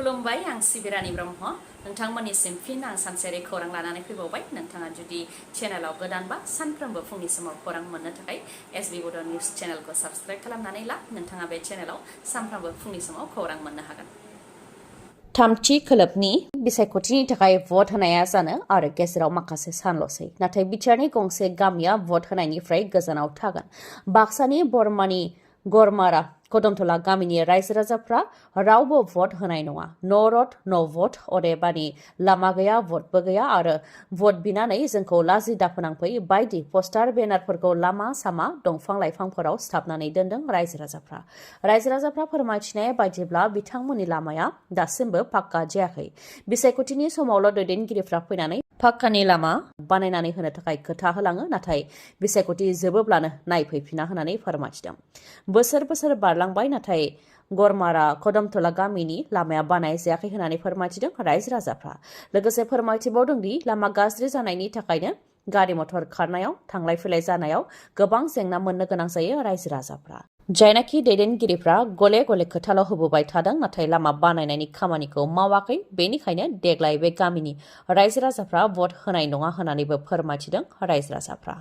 खुलुमबाय आं सिबि रानि ब्रह्म नोंथांमोननिसिम फिन आं सानसेयारि खौरां लानानै फैबावबाय नोंथाङा जुदि चेनेलाव गोदानबा सानफ्रोमबो फुंनि समाव खौरां मोननो थाखाय एसबि बड' निउज चेनेलखौ साबस्क्राइब खालामनानै ला नोंथाङा बे चेनेलाव सानफ्रोमबो फुंनि समाव खौरां मोननो हागोन। थामथि खोलोबनि बिसायख'थिनि थाखाय भट होनाया जानो आरो गेजेराव माखासे सानल'सै नाथाय बिटिआरनि गंसे गामिया भट होनायनिफ्राय गोजानाव थागोन। बाक्सानि बरमानि गरमारा कदमथला गामिनि रायजो राजाफ्रा रावबो भट होनाय नङा। न' रड न' भट अदेबानि लामा गैया भटबो गैया आरो भट बिनानै जोंखौ लाजि दाफोनांफै बायदि पस्टार बेनारफोरखौ लामा सामा दंफां लाइफांफोराव सिथाबनानै दोनदों रायजो राजाफ्रा फोरमायथिनाय बायदिब्ला बिथांमोननि लामाया दासिमबो पाक्का जायाखै। बिसायख'थिनि समावल' दैदेनगिरिफ्रा फैनानै पाक्कानि लामा बानायनानै होनो थाखाय खोथा होलाङो नाथाय बिसायख'थि जोबोब्लानो नायफैफिना होननानै फोरमायथिदों। बोसोर बारलांबाय नाथाय गरमारा कदमथला गामिनि लामाया बानाय जायाखै होननानै फोरमायथिदों रायजो राजाफ्रा। लोगोसे फोरमायथिबावदों दि लामा गाज्रि जानायनि थाखायनो गारि मटर खारनायाव थांलाय फैलाय जानायाव गोबां जेंना मोननो गोनां जायो रायजो राजाफ्रा। जायनाखि दैदेनगिरिफ्रा गले गले खोथाल' होबोबाय थादों नाथाय लामा बानायनायनि खामानिखौ मावाखै बेनिखायनो देग्लाय बे गामिनि रायजो राजाफ्रा भट होनाय नङा होननानैबो फोरमायथिदों रायजो राजाफ्रा।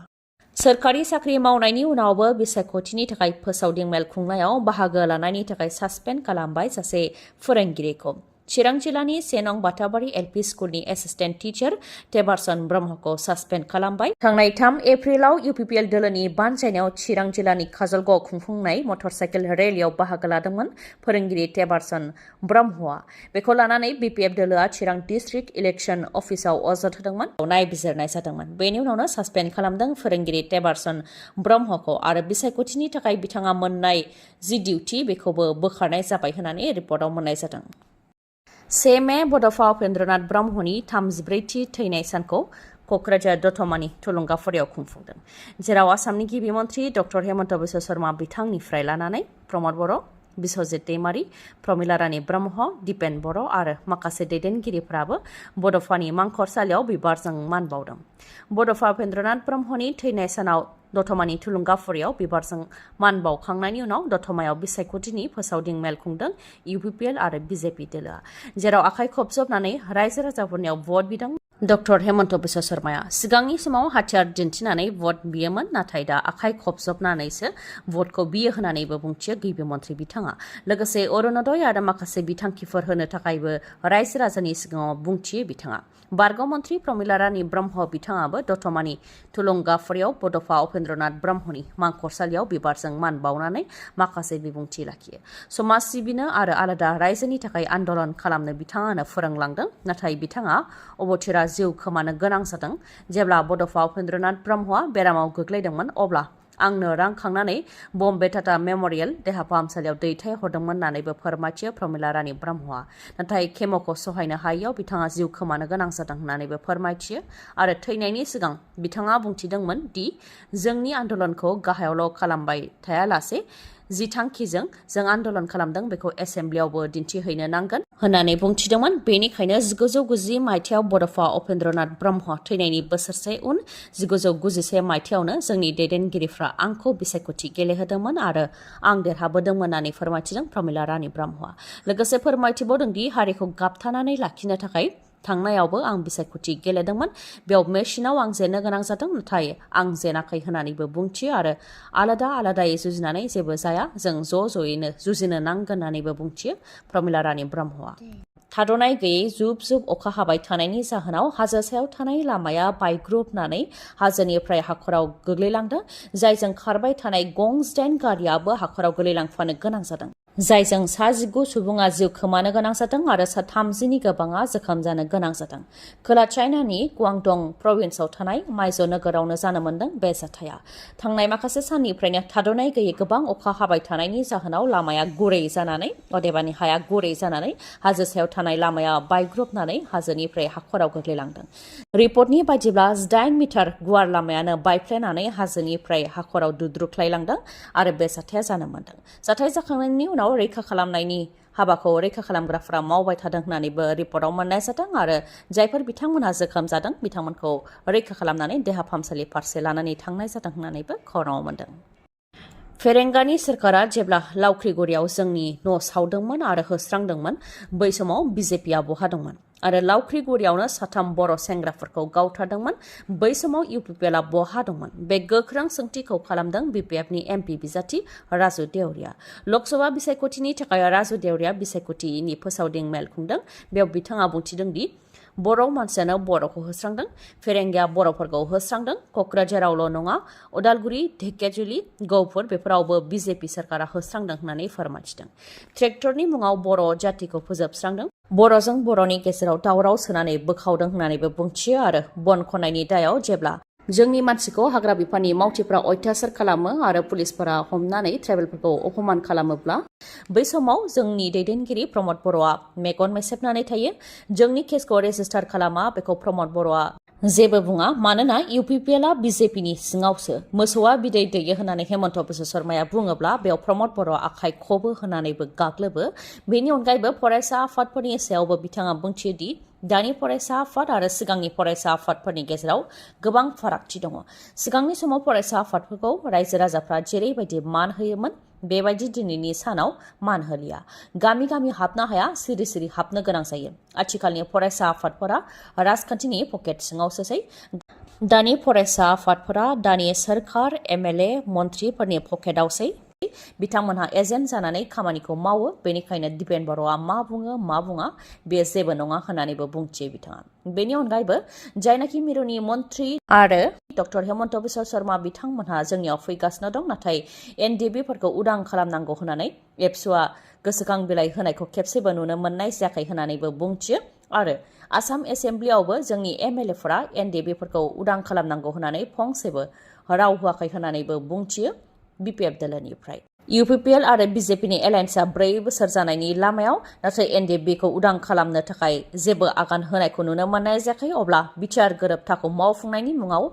सोरखारि साख्रि मावनायनि उनावबो बिसायख'थिनि थाखाय फोसावदिं मेल खुंनायाव बाहागो लानायनि थाखाय सासपेन्ड खालामबाय सासे फोरोंगिरिखौ। चिरां जिल्लानि 1 नं बाथाबारि एलपि स्कुलनि एसिस्टेन्ट टिचार टेबारसन ब्रह्मखौ सासपेन्ड खालामबाय। थांनाय 3 एप्रिलाव UPPL दोलोनि बानजायनायाव चिरां जिल्लानि काजलगावआव खुंफुंनाय मटर साइकेल रेलियाव बाहागो लादोंमोन फोरोंगिरि टेबारसन ब्रह्मआ। बेखौ लानानै BPF दोलोआ चिरां डिस्ट्रिक्ट इलेक्सन अफिसाव अजद होदोंमोन, नायबिजिरनाय जादोंमोन। बेनि उनावनो सासपेन्ड खालामदों फोरोंगिरि टेबारसन ब्रह्मखौ आरो बिसायख'थिनि थाखाय बिथाङा मोननाय जि डिउटि बेखौबो बोखारनाय जाबाय होननानै रिपर्टआव मोननाय जादों। 1 मे बड'फा उपेन्द्रनाथ ब्रह्मनि 34थि थैनाय सानखौ क'क्राझार दतमानि थुलुंगाफुरियाव खुंफुंदों, जेराव आसामनि गिबि मन्थ्रि डक्टर हेमन्त बिश्व शर्मा बिथांनिफ्राय लानानै प्रमद बर', बिश्वजित दैमारि, प्रमिला रानि ब्रह्म, दिपेन बर' आरो माखासे दैदेनगिरिफ्राबो बड'फानि मांखरसालियाव बिबारजों मान बावदों। बड'फा उपेन्द्रनाथ ब्रह्मनि थैनाय सानाव दतमानि थुलुंगाफुरियाव बिबारजों मान बावखांनायनि उनाव दतमायाव बिसायख'थिनि फोसावदिं मेल खुंदों UPPL आरो BJP दोलोआ, जेराव आखाइ खबजबनानै रायजो राजाफोरनियाव भट बिदों डक्टर हेमन्त बिश्व शर्माया। सिगांनि समाव हाथियार दिन्थिनानै भट बियोमोन नाथाय दा आखाइ खबजबनानैसो भटखौ बियो होननानैबो बुंथियो गिबि मन्थ्रि बिथाङा। लोगोसे अरुणोदय आरो माखासे बिथांखिफोर होनो थाखायबो रायजो राजानि सिगाङाव बुंथियो बिथाङा। बारग' मन्थ्रि प्रमिला रानि ब्रह्म बिथाङाबो दतमानि थुलुंगाफुरियाव बड'फा उपेन्द्रनाथ ब्रह्मनि मांखरसालियाव बिबारजों मान बावनानै माखासे बिबुंथि लाखियो। समाज सिबिनो आरो आलादा रायजोनि थाखाय आन्दलन खालामनो बिथाङानो फोरोंलांदों नाथाय बिथाङा अबथिरा जिउ खोमानो गोनां जादों। जेब्ला बड'फा उपेन्द्रनाथ ब्रह्मआ बेरामाव गोग्लैदोंमोन अब्ला आंनो रां खांनानै बम्बे टाटा मेम'रियेल देहा फाहामसालियाव दैथायहरदोंमोन होननानैबो फोरमायथियो प्रमिला रानि ब्रह्मआ। नाथाय केम'खौ सहायनो हायैयाव बिथाङा जिउ खोमानो गोनां जादों होननानैबो फोरमायथियो आरो थैनायनि सिगां बिथाङा बुंथिदोंमोन दि जोंनि आन्दलनखौ गाहायावल' खालामबाय थायालासे जि थांखिजों जों आन्दलन खालामदों बेखौ एसेम्ब्लियावबो दिन्थिहैनो नांगोन होननानै बुंथिदोंमोन। बेनिखायनो 1990 मायथाइयाव बड'फा उपेन्द्रनाथ ब्रह्म थैनायनि बोसोरसे उन 1991 मायथाइयावनो जोंनि दैदेनगिरिफ्रा आंखौ बिसायख'थि गेलेहोदोंमोन आरो आं देरहाबोदोंमोन होननानै फोरमायथिदों प्रमिला रानि ब्रह्मआ। लोगोसे फोरमायथिबावदों दि हारिखौ गाबथानानै लाखिनो थाखाय थांनायावबो आं बिसायख'थि गेलेदोंमोन, बेयाव मेसिनाव आं जेननो गोनां जादों नाथाय आं जेनाखै होननानैबो बुंथियो आरो आलादायै जुजिनानै जेबो जाया, जों ज'यैनो जुजिनो नांगोन होननानैबो बुंथियो प्रमिला रानि ब्रह्मआ। थाद'नाय गैयै जुब अखा हाबाय थानायनि जाहोनाव हाजो सायाव थानाय लामाया बायग्रुबनानै हाजोनिफ्राय हाखराव गोग्लैलांदों, जायजों खारबाय थानाय गं-8 गारियाबो हाखराव गोलैलांफानो गोनां जादों, जायजों सा 19 सुबुङा जिउ खोमानो गोनां जादों आरो सा 30नि गोबाङा जोखोम जानो गोनां जादों। खोला चाइनानि गुआंडं प्रभिन्सआव थानाय माइज' नोगोरावनो जानो मोन्दों बे जाथाया। थांनाय माखासे साननिफ्रायनो थाद'नाय गैयै गोबां अखा हाबाय थानायनि जाहोनाव लामाया गुरै जानानै अदेबानि हाया गुरै जानानै हाजो सायाव थानाय लामाया बायग्रुबनानै हाजोनिफ्राय हाखराव गोग्लैलांदों। रिपर्टनि बायदिब्ला 18 मिटार गुवार लामायानो बायफ्लेनानै हाजोनिफ्राय हाखराव दुद्रुख्लायलांदों आरो बे जाथाया जानो मोन्दों। जाथाय जाखांनायनि उनाव रैखा खालामनायनि हाबाखौ रैखा खालामग्राफ्रा मावबाय थादों होननानैबो रिपर्टआव मोननाय जादों आरो जायफोर बिथांमोनहा जोखोम जादों बिथांमोनखौ रैखा खालामनानै देहा फाहामसालि फारसे लानानै थांनाय जादों होननानैबो खौराङाव मोन्दों। फेरेंगानि सोरखारा जेब्ला लावख्रिगुरियाव जोंनि न' सावदोंमोन आरो होस्रांदोंमोन बै समाव बिजेपिआ बहा दंमोन आरो लावख्रिगुरियावनो साथाम बर' सेंग्राफोरखौ गावथारदोंमोन बै समाव UPPLआ बहा दंमोन बे गोख्रों सोंथिखौ खालामदों BPFनि MP बिजाथि राजु देवरिया लकसभा बिसायख'थिनि थाखाय राजु देवरिया बिसायख'थिनि फोसावदिं मेल खुंदों बेयाव बिथाङा बुंथिदों दि बर' मानसियानो बर'खौ होस्रांदों फेरेंगिया बर'फोरखौ होस्रांदों क'क्राझारावल' नङा उदालगुरि ढेकियाजुलि गहपुर बेफोरावबो बिजेपि सोरखारा होस्रांदों होननानै फोरमायथिदों ट्रेक्टरनि मुङाव बर' जातिखौ फोजोबस्रांदों बर'जों बर'नि गेजेराव दावराव सोनानै बोखावदों होननानैबो बुंथियो आरो बन खननायनि दायाव जेब्ला जोंनि मानसिखौ हाग्रा बिफाननि मावथिफ्रा अयथासार खालामो आरो पुलिसफोरा हमनानै ट्राइबेलफोरखौ अपमान खालामोब्ला बै समाव जोंनि दैदेनगिरि प्रमद बर'आ मेगन मेसेबनानै थायो जोंनि केसखौ रेजिस्टार खालामा बेखौ प्रमद बर'आ जेबो बुङा मानोना UPPLआ बिजेपिनि सिङावसो मोसौआ बिदै दैयो होननानै हेमन्त बिश्व शर्माया बुङोब्ला बेयाव प्रमद बर'आ आखाइ खबो होननानैबो गाग्लोबो बेनि अनगायैबो फरायसा आफादफोरनि सायावबो बिथाङा बुंथियो दि दानि फरायसा आफाद आरो सिगांनि फरायसा आफादफोरनि गेजेराव गोबां फारागथि दङ सिगांनि समाव फरायसा आफादफोरखौ रायजो राजाफ्रा जेरैबायदि मान होयोमोन बेबायदि दिनैनि सानाव मान होलिया गामि गामि हाबनो हाया सिरि सिरि हाबनो गोनां जायो आथिखालनि फरायसा आफादफोरा राजखान्थिनि पकेट सिङावसोसै दानि फरायसा आफादफोरा दानि सोरखार MLA मन्थ्रिफोरनि पकेटावसै बिथांमोनहा एजेन्ट जानानै खामानिखौ मावो बेनिखायनो दिपेन बर'आ मा बुङो मा बुङा बे जेबो नङा होननानैबो बुंथियो बिथाङा बेनि अनगायैबो जायनाखि मिरुनि मन्थ्रि आरो डक्टर हेमन्त बिश्व शर्मा बिथांमोनहा जोंनियाव फैगासिनो दं नाथाय NDBफोरखौ उदां खालामनांगौ होननानै एबसुआ गोसोखां बिलाइ होनायखौ खेबसेबो नुनो मोननाय जायाखै होननानैबो बुंथियो आरो आसाम एसेम्ब्लियावबो जोंनि MLAफोरा NDBफोरखौ उदां खालामनांगौ होननानै फंसेबो राव होआखै होननानैबो बुंथियो BPF दोलोनिफ्राय UPPL आरो बिजेपिनि एलायन्सआ 4 बोसोर जानायनि लामायाव नाथाय NDBखौ उदां खालामनो थाखाय जेबो आगान होनायखौ नुनो मोननाय जायाखै अब्ला बिटिआर गोरोबथाखौ मावफुंनायनि मुङाव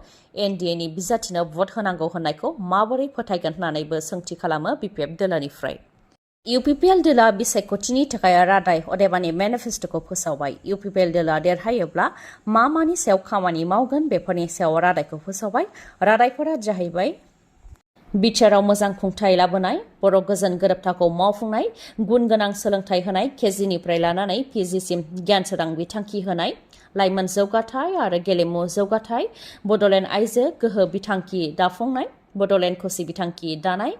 NDAनि बिजाथिनो भट होनांगौ होननायखौ माबोरै फोथायगोन होननानैबो सोंथि खालामो BPF दोलोनिफ्राय UPPL दोला बिसायख'थिनि थाखाय रादाय अदेबानि मेनिफेस्ट'खौ फोसावबाय UPPL दोला देरहायोब्ला मानि सायाव खामानि मावगोन बेफोरनि सायाव रादायखौ फोसावबाय रादायफोरा जाहैबाय बिटिआरआव मोजां खुंथाय लाबोनाय बर' गोजोन गोरोबथाखौ मावफुंनाय गुन गोनां सोलोंथाइ होनाय KGनिफ्राय लानानै PGसिम गियान सोरां बिथांखि होनाय लाइमोन जौगाथाय आरो गेलेमु जौगाथाय बड'लेण्ड आइजो गोहो बिथांखि दाफुंनाय बड'लेण्ड खौसे बिथांखि दानाय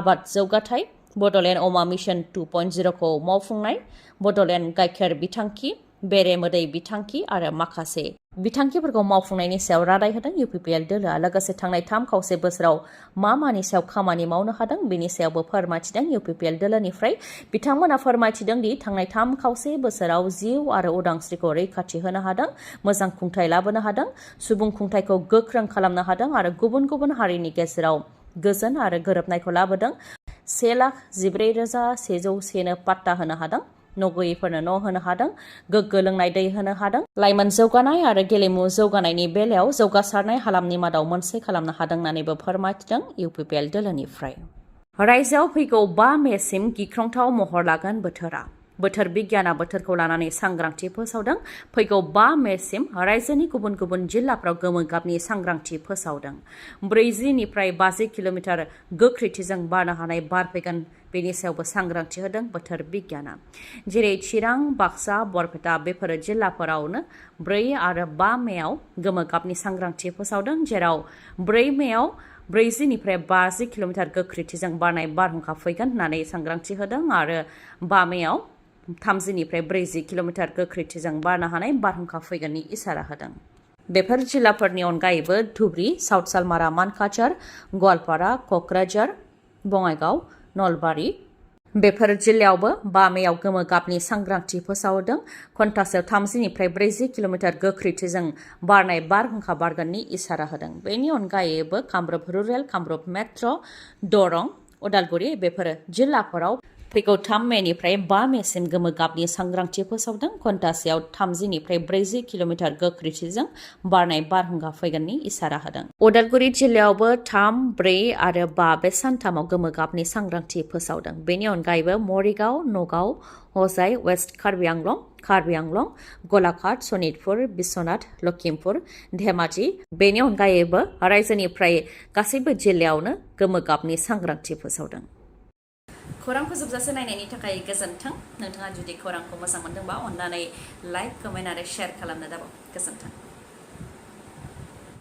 आबाद जौगाथाय बड'लेण्ड अमा मिशन 2.0खौ मावफुंनाय बड'लेण्ड गाइखेर बिथांखि बेरे मोदै बिथांखि आरो माखासे बिथांखिफोरखौ मावफुंनायनि सायाव रादाय होदों UPPL दोलोआ लोगोसे थांनाय 3 खावसे बोसोराव मानि सायाव खामानि मावनो हादों बेनि सायावबो फोरमायथिदों UPPL दोलोनिफ्राय बिथांमोना फोरमायथिदों दि थांनाय 3 खावसे बोसोराव जिउ आरो उदांस्रिखौ रैखाथि होनो हादों मोजां खुंथाय लाबोनो हादों सुबुं खुंथायखौ गोख्रों खालामनो हादों आरो गुबुन गुबुन हारिनि गेजेराव गोजोन आरो गोरोबनायखौ लाबोदों 1,14,101 नो पाट्टा होनो हादों न' गैयैफोरनो न' होनो हादों गोग्गो लोंनाय दै होनो हादों लाइमोन जौगानाय आरो गेलेमु जौगानायनि बेलायाव जौगासारनाय हालामनि मादाव मोनसे खालामनो हादों होननानैबो फोरमायथिदों UPPL दोलोनिफ्राय रायजोआव फैगौ 5 मेसिम गिख्रंथाव महर लागोन बोथोर बिगियाना बोथोरखौ लानानै सांग्रांथि फोसावदों फैगौ 5 मेसिम रायजोनि गुबुन गुबुन जिल्लाफ्राव गोमो गाबनि सांग्रांथि फोसावदों 40 निफ्राय 50 किल'मिटार गोख्रैथिजों बारनो हानाय बार फैगोन बेनि सायावबो सांग्रांथि होदों बोथोर बिगियाना जेरै चिरां बाक्सा बरपेटा बेफोर जिल्लाफोरावनो 4 आरो 5 मेयाव गोमो गाबनि सांग्रांथि फोसावदों जेराव 4 मेयाव 40 निफ्राय 50 किल'मिटार गोख्रैथिजों बारनाय बारहुंखा फैगोन होननानै सांग्रांथि होदों आरो 5 मेयाव 30 निफ्राय 40 किल'मिटार गोख्रैथिजों बारनो हानाय बारहुंखा फैगोननि इसारा होदों बेफोर जिल्लाफोरनि अनगायैबो धुबरी साउथ सालमारा मानकाझार गवालपारा क'क्राझार बङाइगाव नलबारि बेफोर जिल्लायावबो 5 मेयाव गोमो गाबनि सांग्रांथि फोसावदों घन्टासेयाव 30 निफ्राय 40 किल'मिटार गोख्रैथिजों बारनाय बारहुंखा बारगोननि इसारा होदों बेनि अनगायैबो कामरुप रुरेल कामरुप मेट्र' दरं उदालगुरि बेफोर जिल्लाफोराव फैगौ 3 मेनिफ्राय 5 मेसिम गोमो गाबनि सांग्रांथि फोसावदों। घन्टासेयाव 30निफ्राय 40 किल'मिटार गोख्रैथिजों बारनाय बारहुंखा फैगोननि इसारा होदों। उदालगुरि जिल्लायावबो 3, 4 आरो 5 बे सानथामाव गोमो गाबनि सांग्रांथि फोसावदों। बेनि अनगायैबो मरिगाव, नगाव, हजाइ, वेस्ट कार्बि आंलं, गलाघाट, सनितपुर, बिश्वनाथ, लखिमपुर, धेमाजि बेनि अनगायैबो रायजोनिफ्राय गासैबो जिल्लायावनो गोमो गाबनि सांग्रांथि फोसावदों। खौरां फोजोबजासे नायनायनि थाखाय गोजोन्थों। नोंथाङा जुदि खौरांखौ मोजां मोनदोंबा अन्नानै लाइक, कमेन्ट आरो शेयार खालामनो दाबाव। गोजोन्थों।